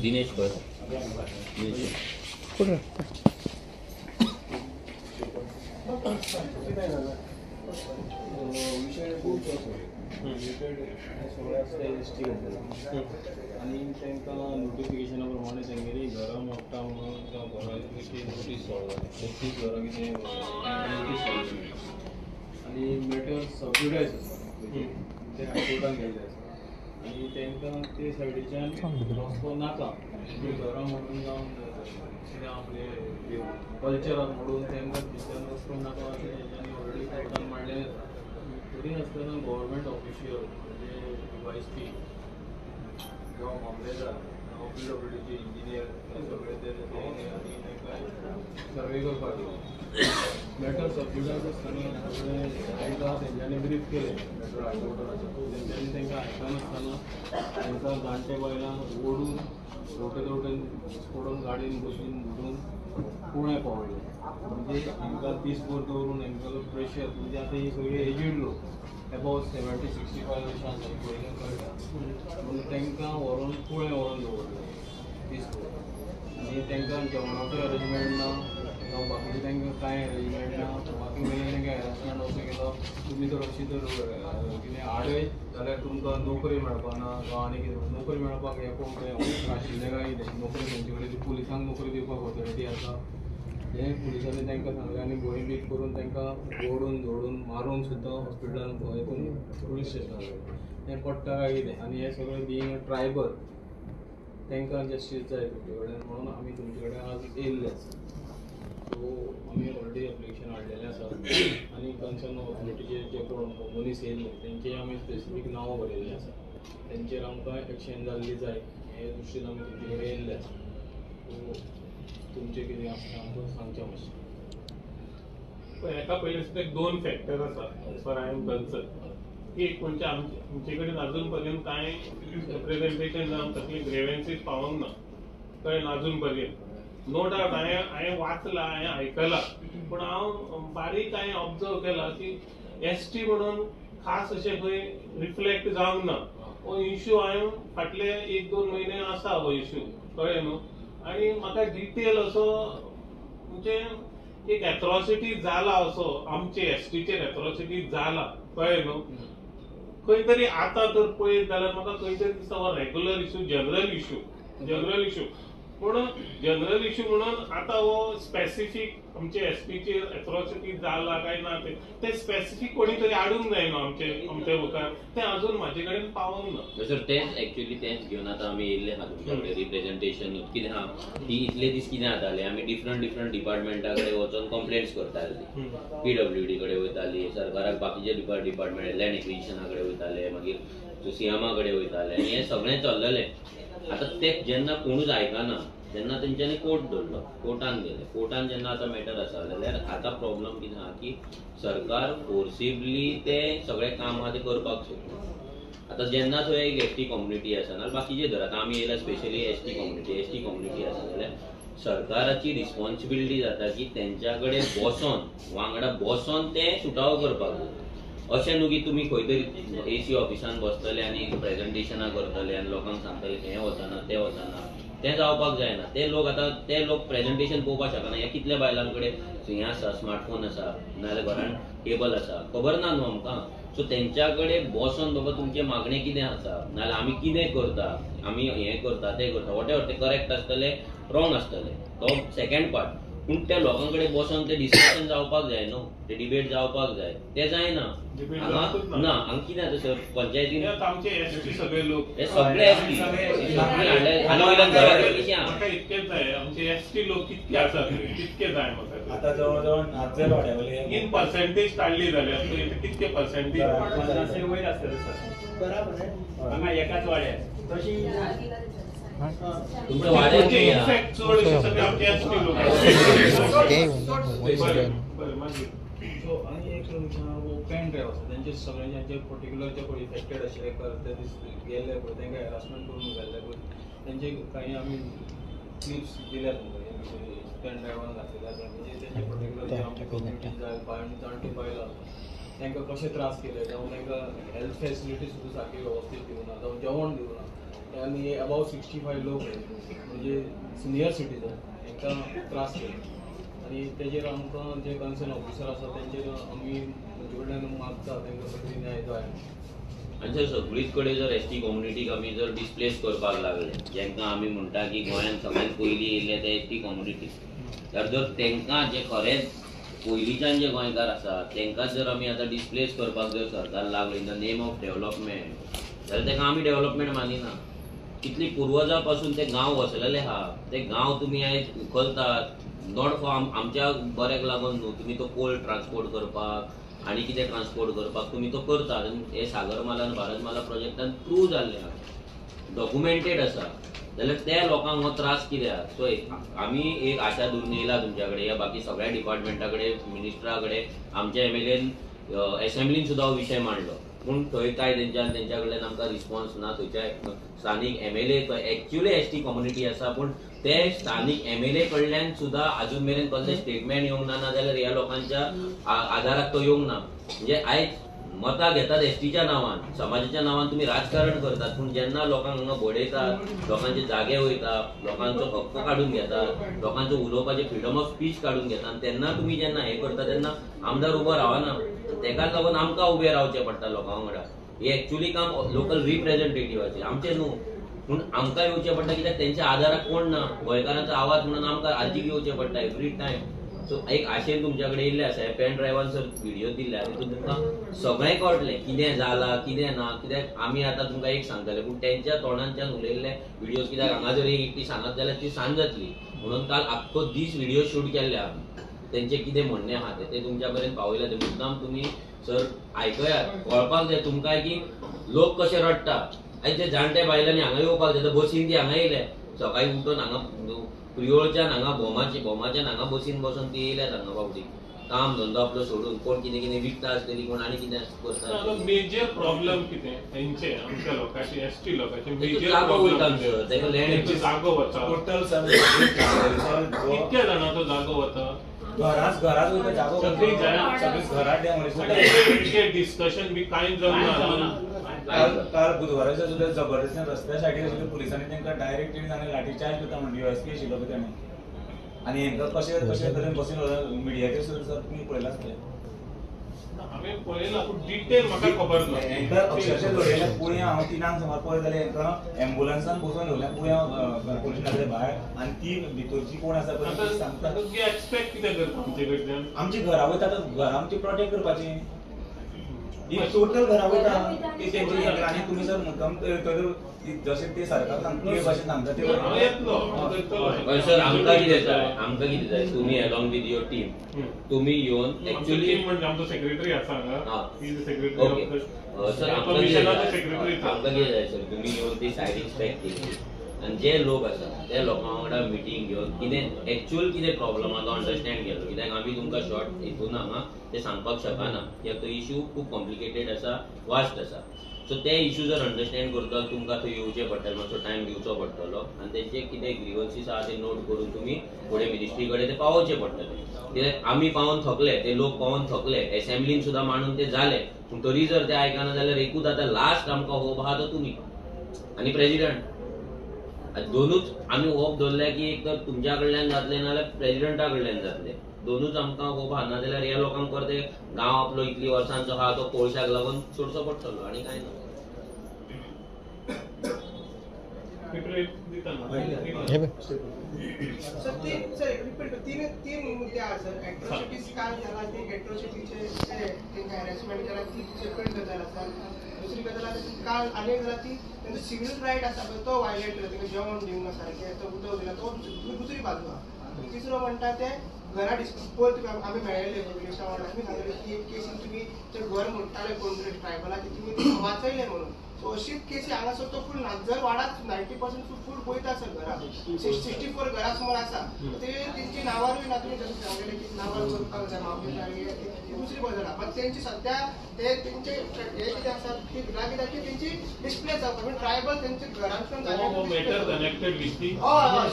दिनेश कर विषय खूब सगळे आसता एस टी आनी तांकां नोटिफिकेशना प्रमाणे तेंगेली घरां मोडटा म्हणून जावं घरां नोटीस सोडली 32 घरां कितें नोटीस सोडली आनी मॅटर सबज्युडायज आसा ते हायकोर्टान गेल्ले आसा आनी तांकां ते सायडीच्यान वचपाक नाका घरां मोडून जावन कितें आपलें कल्चराक मोडून तांकां थंयच्यान वचपाक नाका अशें तेंच्यांनी ऑलरेडी कोर्टान मांडलेलें आसा. तरी आसतना गव्हर्मेंट ऑफिशियल म्हणजे वायस पी जावं मामलेदार जावं पीडब्ल्यूडीचे इंजिनियर हे सगळे ते आनी तांकां सर्वे करपाक दिलो. मॅटर सबज्युडायज आसतना सगळे आयकां तेंच्यांनी ब्रीफ केलें मॅटर हायकोर्टान आसा तेंच्यांनी तांकां आयकनासतना तांकां जाणटे बायलांक ओडून रोटे रोटेन सोडून गाडयेन बसून बुडून कुळें पावयलें. म्हणजे हांकां दीसभर दवरून हांकां प्रेशर म्हणजे आतां ही सगळी एजीड लोक एबाव 70-65 वर्सां आसा पयलीं कळटा म्हणून तांकां व्हरून कुळें व्हरून दवरलें दीसभर आनी तांकां जेवणाचो अरेंजमेंट ना जावं बाकीचें तांकां कांय अरेंजमेंट ना. बाकी वयल्यान तांकां हॅरासमेंट असो केलो तुमी जर अशी जर कितें आडय जाल्यार तुमकां नोकरी मेळपाक ना जावं आनी कितें नोकरी मेळपाक हें कोण खंय आशिल्लें काय कितें नोकरी तेंचे कडेन पुलिसांक नोकरी दिवपाक ऑथॉरिटी आसा हें पुलिसांनी तांकां सांगलें आनी भंयभीत करून तांकां ओडून धोडून मारून सुद्दां हॉस्पिटलान हितून पुलीस स्टेशनार व्हेलें. हें पडटा काय कितें आनी हें सगळें बिईंग अ ट्रायबल तांकां जस्टीस जाय तुमचे कडेन म्हणून आमी तुमचे कडेन आज येयल्ले आसा. सो आमी ऑलरेडी एप्लिकेशन हाडलेलें आसा आनी कन्सर्न ऑथॉरिटीचे जे कोण मनीस येयल्ले तेंचे आमी स्पेसिफीक नांवां बरयल्लीं आसा तेंचेर आमकां एक्शन जाल्ली जाय हे दृश्टीन आमी तुमचे कडेन येयल्ले आसा. सो तुमचें कितें आसता आमकां सांगचें मातशें. हेका पयलीं सुद्दां एक 2 फॅक्टर आसा as far I am concern. एक म्हणजे आमचे कडेन अजून पर्यंत कांय रिप्रेझेंटेशन जावं कसली ग्रेवन्सीस पावोंक ना कळ्ळें अजून पर्यंत. नो डावट हांवें वाचलां हांवें आयकलां पूण हांव बारीक हांवें ऑब्जर्व केलां की एस टी म्हणून खास अशें खंय रिफ्लेक्ट जावंक ना. हो इश्यू हांवें फाटले 1-2 म्हयने आसा हो इश्यू कळ्ळें न्हू. आनी म्हाका डिटेल असो म्हणजे एक एट्रॉसिटी जाला असो आमचे एस टीचेर एट्रॉसिटी जाला कळ्ळें न्हू. खंय तरी आतां तर पळयत जाल्यार म्हाका खंय तरी दिसता हो regular issue general issue general issue पूण जनरल इश्यू म्हणून आतां हो स्पेसिफीक आमचे एस टीचेर एट्रॉसिटी जाला काय ना ते स्पेसिफीक कोणी तरी हाडूंक जाय न्हू आमचे आमच्या मुखार तें अजून म्हाजे कडेन पावोंक ना. सर तेंच एक्चुअली तेंच घेवन आतां आमी येयल्ले आहा तुमच्या कडेन रिप्रेझेंटेशन कितें आहा की इतले दीस कितें जातालें आमी डिफरंट डिफरंट डिपार्टमेंटा कडेन वचोन कंप्लेंट्स करताली. पीडब्ल्यूडी कडेन वयताली, सरकाराक बाकीचे डिपार्टमेंट लँड एक्विजिशना कडेन वयताले, मागीर सीएमा कडेन वयताले आनी हें सगळें चल्लेलें. आतां ते जेन्ना कोणूच आयकना तेन्ना तेंच्यांनी कोर्ट दवरलो, कोर्टान गेले. कोर्टान जेन्ना आतां मॅटर आसा जाल्यार आतां प्रॉब्लम कितें आहा की सरकार फोर्सिबली ते सगळें काम आहा तें करपाक सोदता. आतां जेन्ना थंय एक एस टी कम्युनिटी आसा नाल्यार बाकीचे धर आतां आमी येयल्या specially S T community S T community आसा जाल्यार सरकाराची रिस्पॉन्सिबिलिटी जाता की तेंच्या कडेन बसोन वांगडा बसोन तें सुटावो करपाक जाय. अशें न्हू की तुमी खंय तरी ए सी ऑफिसान बसतले आनी प्रेजेंटेशनां करतले आनी लोकांक सांगतले हें वचना तें वचना, तें जावपाक जायना. ते लोक आतां ते लोक प्रेजेंटेशन पळोवपाक शकना. ह्या कितल्या बायलां कडेन हें आसा स्मार्टफोन आसा नाजाल्यार घरान केबल आसा खबर ना न्हू आमकां. सो तेंच्या कडेन बसोन बाबा तुमचें मागणें कितें आसा नाजाल्यार आमी कितें करता आमी हें करता तें करता वॉटेवर तें करेक्ट आसतलें रॉंग आसतलें तो सेकेंड पार्ट. पूण त्या लोकां कडेन बसोन तें डिस्कशन जावपाक जाय न्हू, तें डिबेट जावपाक जाय, तें जायना. हांगा ना हांगा कितें जाता सर पंचायतीन आमचे एस टी सगळे लोक हे सगळे एस टी हाडले आनी वयल्यान घरा कशीं आहा म्हाका इतकेच जाय आमचे एस टी लोक कितके आसात कितके जाय म्हाका आतां जवळ जवळ 1000 वाड्यावयले इन पर्सेंटेज काडली जाल्यार कितके पर्सेंटेज 50 वयर आसतले सर बराबर हांगा एकाच वाड्यार तशी तुमच्या वाड्यार इनफॅक्ट चड अशे सगळे आमचे एस टी लोक. बरें मागीर सो आनी एक पेन ड्रायव आसा तेंचे सगळ्यांचे पर्टिक्युलर जे पळय इफेक्टेड आशिल्ले ते दीस गेल्ले पळय तांकां हॅरासमेंट करून गेल्ले पळय तेंचे काही आमी क्लिप्स दिल्या तुमकां पेन ड्रायवान घातलेले आसा म्हणजे तेंचे पर्टिक्युलर जे आमचे कम्युनिटी जाय बायल जाणटी बायलां आसा तांकां कशे त्रास केले, जावं तांकां हेल्थ फेसिलिटी सुद्दां सारकी वेवस्थीत दिवना, जावं जेवण दिवना. आनी अबाव 65 लोक म्हणजे सिनियर सिटीजन तांकां त्रास केले. आनी तेजेर आमकां जे कन्सर्न ऑफिसर आसा तेंचेर आमी तांचे कडल्यान मागता तांकां सगळी न्याय जाय. आनी सर सगळीच कडेन जर एस टी कम्युनिटीक आमी जर डिस्प्लेस करपाक लागले, जेंकां आमी म्हणटा की गोंयांत सगळ्यांत पयलीं येयल्ले ते एस टी कम्युनिटी, तर जर तांकां जे खरेंच पयलींच्यान जे गोंयकार आसा तांकां जर आमी आतां डिस्प्लेस करपाक जर सरकार लागले in the name of development, जाल्यार तांकां आमी डेव्हलपमेंट मानिना. कितली पुर्वजां पासून ते गांव वसलेले आहा, ते गांव तुमी आयज उखलतात not for आमच्या बऱ्याक लागून न्हू, तुमी तो कोल ट्रान्सपोर्ट करपाक आनी कितें ट्रान्सपोर्ट करपाक तुमी तो करतात. आनी हे सागरमाला आनी भारतमाला प्रोजेक्टान प्रूव जाल्लें आहा, डॉक्युमेंटेड आसा, जाल्यार त्या लोकांक हो त्रास कित्याक? सो आमी एक आशा धरून येयला तुमच्या कडेन, ह्या बाकी सगळ्या डिपार्टमेंटा कडेन, मिनिस्टरा कडेन, आमच्या एमएलएन एसेंब्लीन सुद्दां हो विशय मांडलो, पूण थंय कांय तेंच्या कडल्यान आमकां रिस्पॉन्स ना. थंयच्या स्थानीक MLA actually S T community आसा, पूण ते स्थानीक एमएलए कडल्यान सुद्दां आजून मेरेन कसलें स्टेटमेंट येवंक ना, नाजाल्यार ह्या लोकांच्या आधाराक तो येवंक ना. म्हणजे आयज मतां घेतात एसटीच्या नांवान, समाजाच्या नांवान तुमी राजकारण करतात, पूण जेन्ना लोकांक हांगा बडयतात, लोकांचे जागे वयता, लोकांचो हक्क काडून घेतात, लोकांचो उलोवपाचें फ्रिडम ऑफ स्पीच काडून घेतात, आनी तेन्ना तुमी जेन्ना हें करता तेन्ना आमदार उबो रावना, तेकाच लागून आमकां उबें रावचें पडटा लोकां वांगडा. हें एक्चुअली काम लोकल रिप्रेझेंटेटिवाचें, आमचें न्हू, पूण आमकां येवचें पडटा कित्याक तेंच्या आदाराक कोण ना, गोंयकारांचो आवाज म्हणून आमकां आर्जीक येवचें पडटा एवरी टायम. सो एक आशेन तुमच्या कडेन येयल्ले आसा, पेन ड्रायव्हान सर व्हिडियो दिल्ले आसा, तितून तुमकां सगळें कळटलें कितें जालां कितें ना. कित्याक आमी आतां तुमकां एक सांगतले, पूण तेंच्या तोंडांच्यान उलयल्ले व्हिडियोज कित्याक हांगा जर एक एकटी सांगत जाल्यार ती सांज जातली, म्हणून काल आख्खो दीस व्हिडियो शूट केल्ले आमी, तेंचें कितें म्हणणें आहा तें तुमच्या पर्यंत पावयलां. तें मुद्दाम तुमी सर आयकयात, कळपाक जाय तुमकां की लोक कशे रडटा. आयज ते जाणटे बायलांनी हांगा येवपाक जाय, बसीन ती हांगा येयले सकाळीं उठून हांगा प्रियोळच्यान हांगा भोमाच्यान हांगा बसीन बसून ती येयल्यात हांगा फावटी काम धंदो आपलो सोडून, कोण कितें कितें विकता आसतली, कोण आनी कितें करता. मेजर प्रॉब्लम कितें तेंचे आमच्या लोकांचे एस टी लोकांचे मेजर जागो वयता तांकां लँड जागो वता, टोटल कितक्या जाणांचो जागो वता, घराच घराच वयता जागो, सगळीं घरात डिस्कशन बी कांय जावना. काल बुधवारा दिसा सुद्दां जबरदस्तीन रस्त्या सायडीन आशिल्ले पुलिसांनी तांकां डायरेक्ट ताणें लाठीचार्ज करता म्हणून डीवायएसपी आशिल्लो पळय ताणें, आनी हेंकां कशें कशें तरेन बसीन मिडियाचेर सुद्दां तुमी पळयलां आसतलें. हांवें पळयलां पूण डिटेल म्हाका खबर ना. हेंकां अक्षरशः दवरिल्ल्या पुळयां हांव 3 सुमार पळयत जाल्यार हेंकां एम्बुलन्सान बसोवन दवरल्या पुळयां पुलिसां भायर, आनी ती भितरची कोण आसा पळय सांगता. एक्सपेक्ट कितें करता आमचे कडल्यान? आमची घरां वयता आतां घरां आमची प्रोटेक्ट करपाची, ही टोटल घरा वयता ती तेंची. आनी तुमी जर मुद्दम जशें ते सरकार सांगता ते भाशेन सांगता ते. सर आमकां कितें जाय, आमकां कितें जाय, तुमी अलॉंग विथ your team तुमी येवन एक्चुअली म्हणजे आमचो सेक्रेटरी आसा हांगा, ओके सर आमकां कितें जाय सर, तुमी येवन ती सायड इन्स्पेक्ट केली आनी जे लोक आसा त्या लोकां वांगडा मिटींग घेवन कितें एक्चुअल कितें प्रॉब्लम आहा तो अंडरस्टँड केलो. कित्याक आमी तुमकां शॉर्ट हितून हांगा ते सांगपाक शकना, कित्याक तो इशू खूब कॉम्प्लिकेटेड आसा, वास्ट आसा. सो ते इशू जर अंडरस्टँड करता तुमकां थंय येवचें पडटलें, मातसो टायम दिवचो पडटलो आनी तेंचे कितें ग्रिवन्सीस आहा ते नोट करून तुमी फुडें मिनिस्ट्री कडेन ते पावोवचे पडटले. कित्याक आमी पावोन थकले, ते लोक पावोन थकले, एसेंब्लीन सुद्दां मांडून ते जाले, पूण तरी जर ते आयकना जाल्यार एकूच आतां लास्ट आमकां होप आहा तो तुमी आनी प्रेजिडंट. दोनूच आमी होप दवरल्या की एक तर तुमच्या कडल्यान जातले नाजाल्यार प्रेजिडंटा कडल्यान जातले, दोनूच आमकां होप आहा. नाजाल्यार ह्या लोकांक परते गांव आपलो इतली वर्सांचो आहा तो कोळशाक लागून सोडचो पडटलो आनी कांय ना. तीन मुद्दे आहा सर. एट्रोसिटीज काल जाला ती एट्रोसिटीचे तेंकां हॅरेसमेंट केला ती सेपरेट गजाल आसा. दुसरी गजाल आसा ती काल आनी एक जाला ती तेंचो सिवील रायट आसा पळय तो वायलेट केला, तेंकां जेवण दिवंक ना सारकें, तो उदक दिला, तो दुसरी बाजू आहा. तिसरो म्हणटा ते घरा पयर तुमी आमी मेळिल्ले विलेशा वांगडा, तुमी सांगलें की एक केसीन तुमी ते घर मोडटाले कोण तरी ट्रायबलाचे तुमी वाचयले म्हणून, सो अशीच केसी हांगासर तो फूल नागझर वाडाच 90% फूल वयता सर घरां 64 घरां सुमार आसा ते तेंची नांवारूय ना. तुमी जशें सांगलें की नांवार करपाक जाय मावशे दुसरी गजाल आहा बट तेंची सद्या ते तेंचे हे कितें आसा ती भिला कित्याक की तेंची डिस्प्ले जावपाक म्हणजे ट्रायबल तेंच्या घरांतल्यान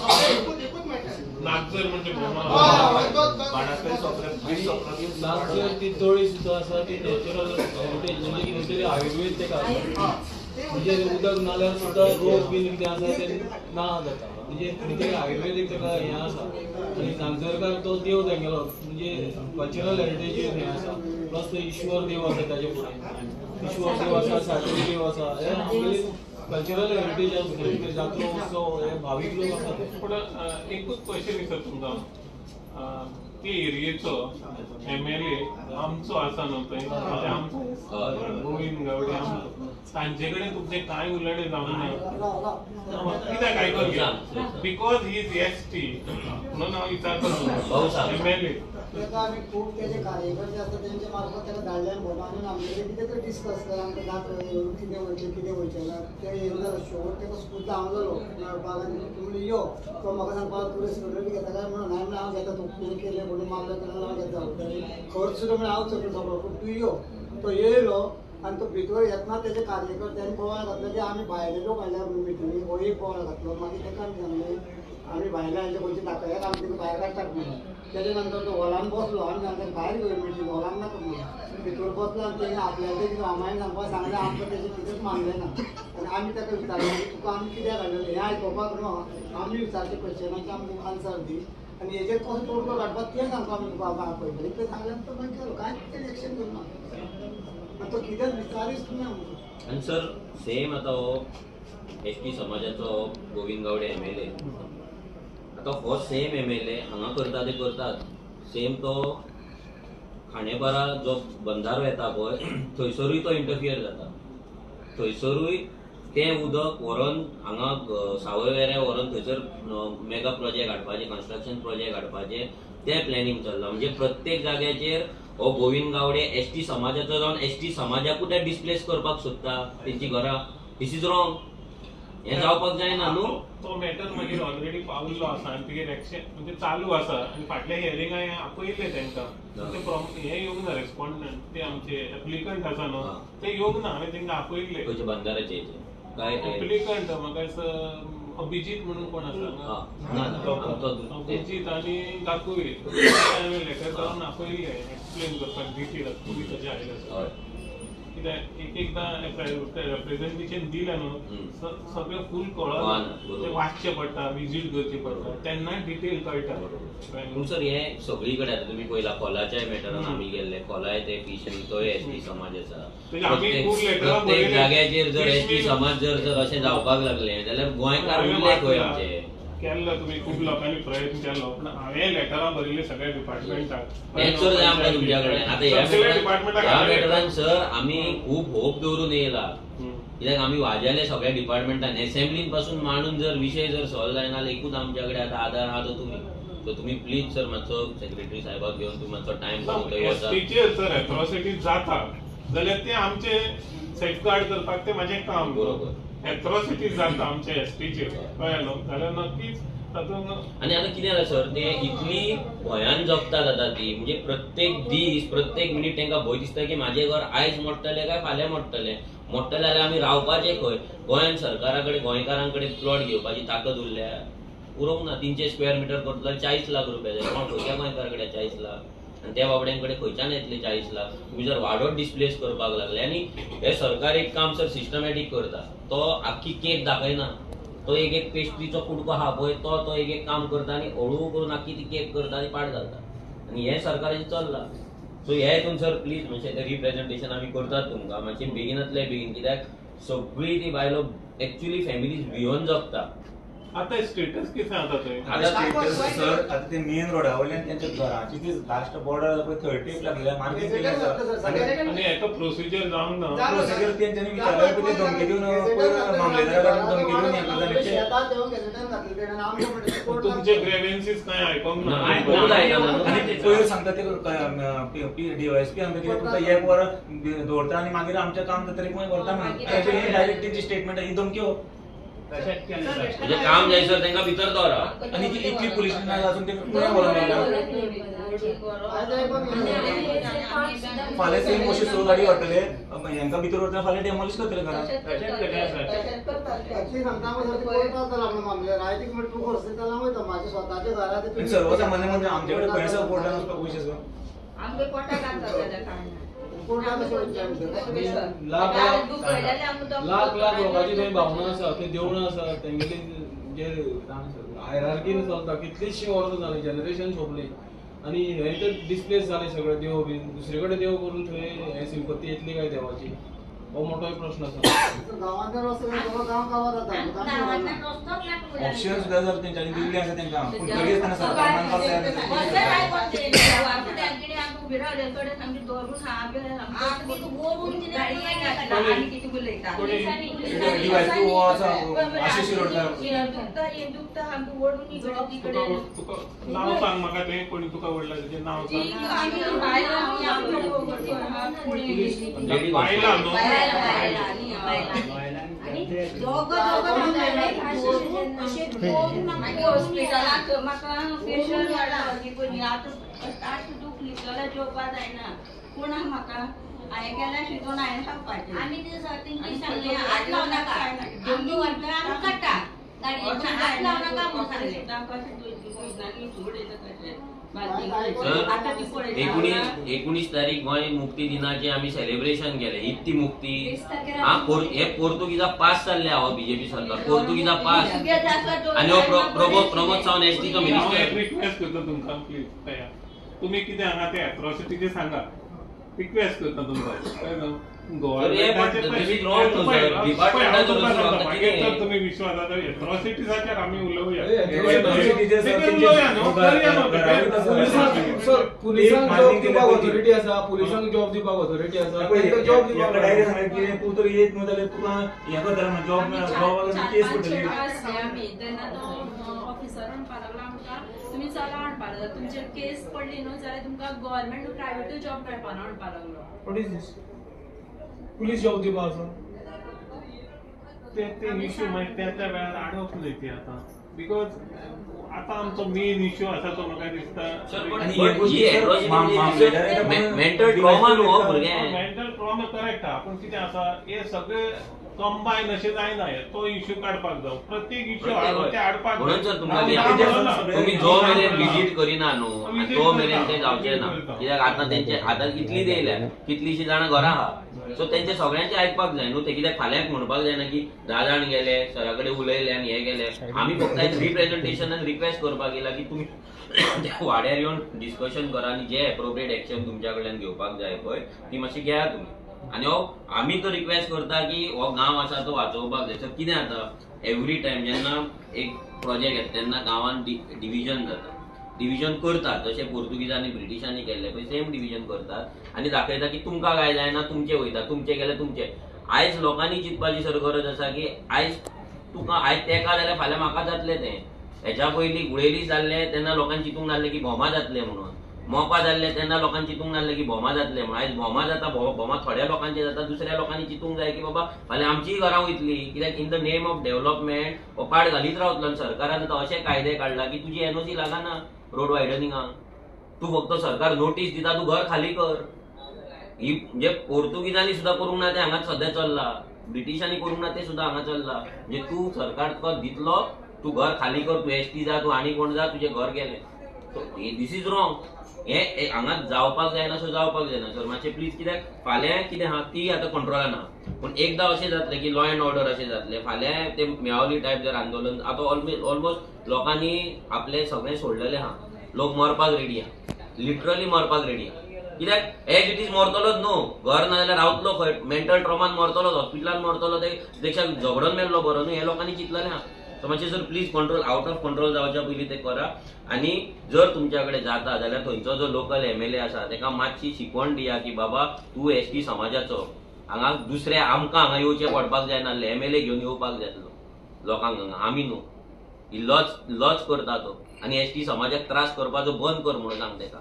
हय एकूच एकूच मॅटर नागझर म्हणजे नागझर ती तळी सुद्दां आसा ती नॅचरल हेरिटेज म्हणजे कितें तरी आयुर्वेद तेका आसा म्हणजे उदक नाल्यार सुद्दां रोग बीन कितें आसा तें ना जाता म्हणजे कितें तरी आयुर्वेदीक तेका हें आसा. आनी नागझरकार तो देव तेंगेलो म्हणजे कल्चरल हेरिटेज हें आसा प्लस तो ईश्वर देव आसा ताजे फुडें ईश्वर देव आसा सातेरी देव आसा हे आमगेली कल्चरल हेरिटेज आसा जात्रो उत्सव हे भावीक लोक आसा. पूण एकूच क्वेश्चन विचार तुमकां ते एरियेचो MLA आमचो आसा न्हू थंय आमचो गोविंद गावडे आमचो तांचे कडेन तुमचें कांय उलोवणें जावंक ना कित्याक आयकून घे because he is ST म्हणून हांव विचारता MLA ताका आमी खूब तेजे कार्यकर्ते आसता तेंचे मार्फत ताका धाडले आनी आनी आमगेले कितें तरी डिस्कस कर आमकां दाखय कितें वयतलें कितें वयचें ना ते येयलो जाल्यार शेवट ताका सुद्दां हांव जालो मेळपाक आनी तूं यो तो म्हाका सांगपाक तुवें सिक्युरिटी घेता काय म्हणून हांवें म्हणलें हांव घेता तूं कितें केलें म्हणून मारलें जाल्यार हांव घेता खर्च सुद्दां म्हणल्यार हांव सगळो सगळो पूण तूं यो. तो येयलो आनी तो भितर येतना तेजे कार्यकर्त्यांनी बोवाळ घातलो की आमी भायले लोक आयल्या म्हणून मिटिंगेक हो एक बोवाळ घातलो. मागीर ताका आमी सांगलें आमी भायले आयले खंयचे दाखयात आमी ताका भायर काडटात म्हणून. तेजे नंतर तो हॉलान बसलो आमी सांगले भायर घेवया मिटींग हॉलान नाका म्हणून भितर बसलो आनी तेणें आपल्याक तें कितें मामायन सांगपाक सांगलें आमकां तेजें कितेंच मानलें ना. आनी आमी ताका विचारलें तुका आमी कित्याक हाडलें हें आयकोपाक न्हू आमी विचारचें क्वेश्चनाचें आमकां आन्सर दी आनी हेजेर कसो तोडगो काडपाक तें सांगपा आमी तुका आमी आपयलें इतलें सांगलें तो मागीर गेलो कांयच तेणें एक्शन करूं ना आनी तो कितेंच विचारीच ना आमकां. आनी सर सेम आतां हो ST समाजाचो गोविंद गावडे MLA आतां हो सेम MLA हांगा करता ते करतात सेम तो खांडेपारा जो बंधारो येता पळय थंयसरूय तो इंटरफियर जाता थंयसरूय तें उदक व्हरोन हांगा सावयवेऱ्या व्हरोन थंयसर मेगा प्रोजेक्ट हाडपाचें कन्स्ट्रक्शन प्रोजेक्ट हाडपाचें तें प्लॅनिंग चल्लां. म्हणजे प्रत्येक जाग्याचेर हो गोविंद गावडे ST समाजाचो जावन ST समाजाकूच ते डिस्प्लेस करपाक सोदता तेंची घरां. This is wrong हें जावपाक जायना न्हू. तो मॅटर मागीर ऑलरेडी पाविल्लो आसा आनी तेगेर एक्शन म्हणजे चालू आसा आनी फाटल्या हियरिंग हांवें आपयल्लें तांकां ते हें येवंक ना रेस्पॉन्डंट ते आमचे एप्लिकंट आसा न्हू ते येवंक ना हांवें तांकां आपयल्ले खंयचे बंधाराचे काय एप्लिकंट म्हाका अभिजीत म्हणून कोण आसा अभिजीत आनी दाखोवी हांवें लेटर करून आपयल्लें एक्सप्लेन करपाक डिटेल तुमी कशें आयलें आसा कित्याक एक एकदां रेप्रेझेंटेशन दिलें न्हू सगळें फूल कळना तें वाचचें पडटा विजीट करची पडटा तेन्ना डिटेल कळटा. पूण सर हें सगळी कडेन आतां तुमी पळयला खोलाच्याय मॅटरान आमी गेल्ले खोलाय ते फिशरी तोय ST समाज आसा प्रत्येक जाग्याचेर जर ST समाज जर जर अशें जावपाक लागलें जाल्यार गोंयकार उरले खंय आमचे. केल्लो तुमी खूब लोकांनी प्रयत्न केलो पूण हांवें लेटरां बरयल्लीं सगळ्या डिपार्टमेंटाक हेंच सर जाय आमकां तुमच्या कडेन. आतां ह्या मॅटरान सर आमी खूब होप दवरून येयला कित्याक आमी वाजेले सगळ्या डिपार्टमेंटान एसेंब्लीन पासून मांडून जर विशय जर सॉल्व जायना जाल्यार एकूच आमच्या कडेन आतां आदार आहा तो तुमी. सो तुमी प्लीज सर मातसो सेक्रेटरी साहेबाक घेवन तुमी मातसो टायम काडून थंय वचा. एसटीचेर सर एट्रोसिटी जाता जाल्यार ते आमचे सेफगार्ड करपाक ते म्हाजें काम. बरोबर एट्रोसिटी जाता आमच्या एसटीचेर कळ्ळें न्हू जाल्यार नक्कीच तातूंत. आनी आतां कितें जालें सर ते इतली भंयान जगतात आतां ती म्हणजे प्रत्येक दीस प्रत्येक मिनीट तांकां भंय दिसता की म्हाजें घर आयज मोडटलें काय फाल्यां मोडटलें मोडटलें जाल्यार आमी रावपाचें खंय. गोंयान सरकारा कडेन गोंयकारां कडेन प्लॉट घेवपाची ताकद उरल्या उरोंक ना. 300 स्क्वेअर मिटर करतलो जाल्यार 40 लाख रुपया जाय. कोण खंयच्या गोंयकारा कडेन 40 लाख आनी त्या बाबड्यां कडेन खंयच्यान येतले 40 लाख. तुमी जर वाडोच डिस्प्लेस करपाक लागले आनी हे सरकार एक काम सर सिस्टमॅटीक करता तो आख्खी केक दाखयना तो एक एक पेस्ट्रीचो कुडको आहा पळय तो तो एक एक काम करता आनी हळू करून आख्खी ती केक करता आनी पाट घालता आनी हें सरकाराचें चल्लां. सो हे हितून सर प्लीज मातशें रिप्रेझेंटेशन आमी करतात तुमकां मातशें बेगिनांतले बेगीन कित्याक सगळीं ती बायलो एक्चुली फॅमिलीज भियोन जगता. आता स्टेटस कितें आता थंय? आता सर आता ते मेन रोडा वयल्यान तेंच्या घराची ती लास्ट बॉर्डर पळय 30 लागलेली मार्किंग केली आसा आनी हेका प्रोसिजर जावंक ना. प्रोसिजर तेंच्यांनी विचारल्यार पळय ते धमकी दिवन मामलेदारा कडेन धमकी दिवन हें करता. तुमचे ग्रेव्हन्सीस कांय आयकोंक ना. आनी पयर सांगता ते डीवायएसपी सांगता कितें तुमकां एक वर दवरता आनी मागीर आमचें काम जातरीक मागीर व्हरता म्हणून तेंचे डायरेक्ट तेंची स्टेटमेंट ही धमक्यो. म्हणजे काम जायसर तांकां भितर दवरा आनी इतली पुलीस अजून ते पुणे व्हरून येयला. फाल्यां सेम अशी 6 गाडी व्हरतले हेंकां भितर व्हरतना फाल्यां डेमोलिश करतले घरां. सर्वसामान्य म्हणजे आमचे कडेन खंय कोर्टान वचपाक पयशे आसा? लाख लाख लोकांची थंय भावना आसा, थंय देवळां आसा, तेंगेली जे हायरार्कीन चलता कितलीशीं वर्सां जालीं, जनरेशन सोंपली आनी हे तर डिस्प्लेस जाले सगळे देव बीन दुसरे कडेन देव करून थंय हे सिंपती येतली काय देवाची, हो मोठो एक प्रश्न आसा. ऑप्शन सुद्दां जर तेंच्यांनी दिल्ली आसा तेंकां पूण तरी आसतना सरकार मानपाक तयार ना. नाव सांग म्हाका तें कोणी तुका व्हडला तेजें नाव सांग. बायलां न्हू हॉस्पिटलाक म्हाका पेशंट आतां दुखली जाल्यार जेवपा जायना कोण आहा म्हाका हांवें केल्यार शिजोवन हांवें खावपाचें. आमी तेंची सांगलें हात लावं नाका, आमी व्हरता आमी काडटा गाडयेक हात लावं नाका म्हणून सांगलें. 19 तारीख गोंय मुक्ती दिनाचे आमी सेलिब्रेशन केलें. इतली मुक्ती हा हे पोर्तुगीजा पास जाल्ले हो बीजेपी सरकार पोर्तुगीजा पास आनी हो प्रमोद सावंत एसटीचो मिनिस्टर. रिक्वेस्ट करता तुमकां प्लीज तुमी कितें हांगा ते एट्रॉसिटीचें सांगा, रिक्वेस्ट करता तुमकां. तुमी विश्वास आसा एट्रॉसिटीजाचेर आमी उलोवया. पुलिसांक जॉब दिवपाक ऑथॉरिटी आसा, पुलिसांक जॉब दिवपाक ऑथॉरिटी आसा. डायरेक्ट तूं तर येत न्हू जाल्यार तुका हें करतलें म्हणून जॉब केस पडटली. तेन्ना तो ऑफिसर म्हणपाक लागलो आमकां तुमी चला म्हणपाक लागलो, तुमचेर केस पडली न्हू जाल्यार तुमकां गव्हर्मेंट प्रायवेटूय जॉब मेळपाना म्हणपाक लागलो. पुलीस जॉब दिवपाक आसा ते इश्यू मागीर त्या त्या वेळार आडोवप न्हय ती आतां because आतां आमचो मेन इश्यू आसा तो म्हाका दिसता मेंटल ट्रॉमा न्हू हो भुरग्यांक. मेंटल ट्रॉमा करेक्ट आहा पूण कितें आसा हे सगळे कंबायन अशें जायना, तो इश्यू काडपाक जाव प्रत्येक इश्यू ते हाडपाक. म्हणून सर तुमकां तुमी जो मेरेन विजीट करिना न्हू तो मेरेन तें जावचें ना, कित्याक आतां तेंचे आतां इतली येयल्या कितलीशीं जाणां घरा आहा सो तेंचे सगळ्यांचे आयकपाक जाय न्हू. ते कित्याक फाल्यांक म्हणपाक जायना की 10 जाण गेले सरा कडेन उलयले आनी हें गेले. आमी फक्त रिप्रेझेंटेशनान रिक्वेस्ट करपाक येयला की तुमी त्या वाड्यार येवन डिस्कशन करा आनी जे एप्रोप्रिएट एक्शन तुमच्या कडल्यान घेवपाक जाय पळय ती मातशी घेया तुमी. आनी हो आमी तो रिक्वेस्ट करता की हो गांव आसा तो वाचोवपाक जाय. सर कितें जाता एवरी टायम जेन्ना एक प्रोजेक्ट येता तेन्ना गांवांत डिविजन जाता, डिविजन करतात जशें पोर्तुगीजांनी ब्रिटिशांनी केल्लें पळय सेम डिविजन करतात आनी दाखयता की तुमकां काय जायना तुमचें वयता तुमचें गेलें तुमचें. आयज लोकांनी चिंतपाची सर गरज आसा की आयज तुका आयज तेका जाल्यार फाल्यां म्हाका जातलें तें. हेच्या पयलीं गुळेली जाल्लें तेन्ना लोकांनी चिंतूंक नासलें की भोमा जातलें म्हणून, मोपा जाल्लें तेन्ना लोकांनी चिंतूंक नासलें की भोमा जातलें म्हणून. आयज भोमा जाता, भोमा थोड्या लोकांचे जाता, दुसऱ्या लोकांनी चिंतूंक जाय की बाबा फाल्यां आमचीय घरां वयतली. कित्याक in the name of development हो पाड घालीत रावतलो आनी सरकारान आतां अशे कायदे काडला की तुजी एनओसी लागना रोड वायडनिंगाक, तूं फक्त सरकार नोटीस दिता तूं घर खाली कर. ही म्हणजे पोर्तुगीजांनी सुद्दां करूंक ना तें हांगा सद्या चल्लां, ब्रिटिशांनी करूंक ना तें सुद्दां हांगा चल्लां. म्हणजे तूं सरकार तुका दितलो तूं घर खाली कर, तूं एसटी जा, तूं आनी कोण जा, तुजें घर गेलें. So this is wrong. हे हांगा जावपाक जायना सो जावपाक जायना सर मातशें प्लीज. कित्याक फाल्यां कितें आहा ती आतां कंट्रोलान आहा पूण एकदां अशें जातलें की लॉ एंड ऑर्डर अशें जातलें फाल्यां ते मेळावली टायप जर आंदोलन आतां ऑलमोस्ट लोकांनी आपलें सगळें सोडलेलें आहा, लोक मरपाक रेडी आहा, लिटरली मरपाक रेडी आहा. कित्याक एज it is मरतलोच न्हू, घर ना जाल्यार रावतलो खंय, मेंटल ट्रॉमान मरतलोच, हॉस्पिटलान मरतलो, ते पेक्षा झगडोन मेल्लो बरो न्हू, हे लोकांनी चिंतलेलें आहा. सो मातशें sir please control out of control जावच्या पयलीं तें करा. आनी जर तुमच्या कडेन जाता जाल्यार थंयचो जो लोकल एमएलए आसा तेका मातशी शिकवण दिया की बाबा तूं एसटी समाजाचो, हांगा दुसरे आमकां हांगा येवचें पडपाक जायना, एमएलए घेवन येवपाक जातलो लोकांक हांगा, आमी न्हू. ही लज लज करता तो आनी एसटी समाजाक त्रास करपाचो बंद कर म्हणून सांग तेका.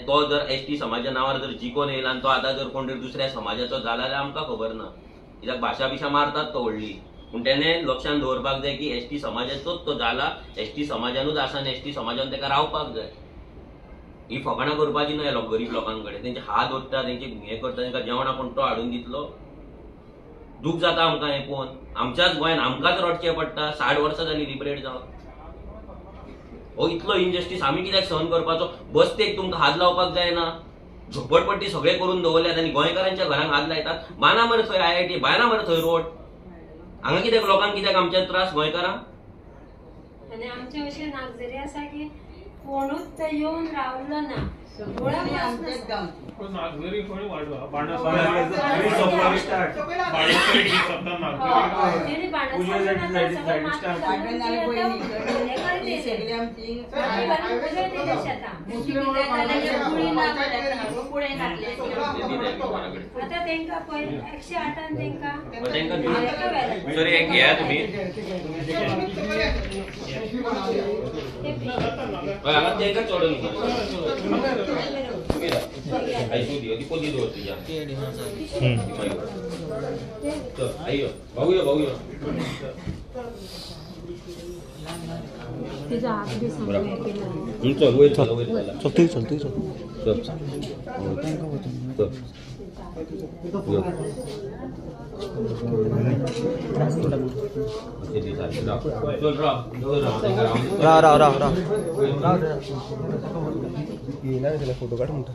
तो जर एसटी समाजा नांवार जर जिकोन येयला आनी तो आतां जर कोण तरी दुसऱ्या समाजाचो जाला जाल्यार आमकां खबर ना, कित्याक भाशा बिशा मारतात तो व्हडली. पूण तेणें लक्षान दवरपाक जाय की एसटी समाजाचोच तो जाला, एसटी समाजानूच आसा आनी एसटी समाजान तेका रावपाक जाय. ही फकाणां करपाची न्हय लोक गरीब लोकां कडेन, तेंचे हात ओडटा, तेंचे हें करता, तेंकां जेवणां कोण तो हाडून दितलो. दूख जाता आमकां हें पळोवन, आमच्याच गोंयान आमकांच रडचें पडटा. 60 वर्सां जालीं लिबरेट जावन, हो इतलो इनजस्टीस आमी कित्याक सहन करपाचो? बस्तेक तुमकां हात लावपाक जायना, झोपडपट्टी सगळें करून दवरल्यात आनी गोंयकारांच्या घरांक हात लायतात. बाना मरे थंय आयआयटी, बाना मरे थंय रोड, हांगा कित्याक लोकांक कित्याक आमचे त्रास गोंयकारांक? आनी आमचे अशें नागझरी आसा की कोणूच ते येवन रावलो ना. नागझरी खंय वाडवा आतां तेंकां पळय 108 तेंकां तुमी तेंकां चडोवन राव राव राव फोटो काढ म्हणटा.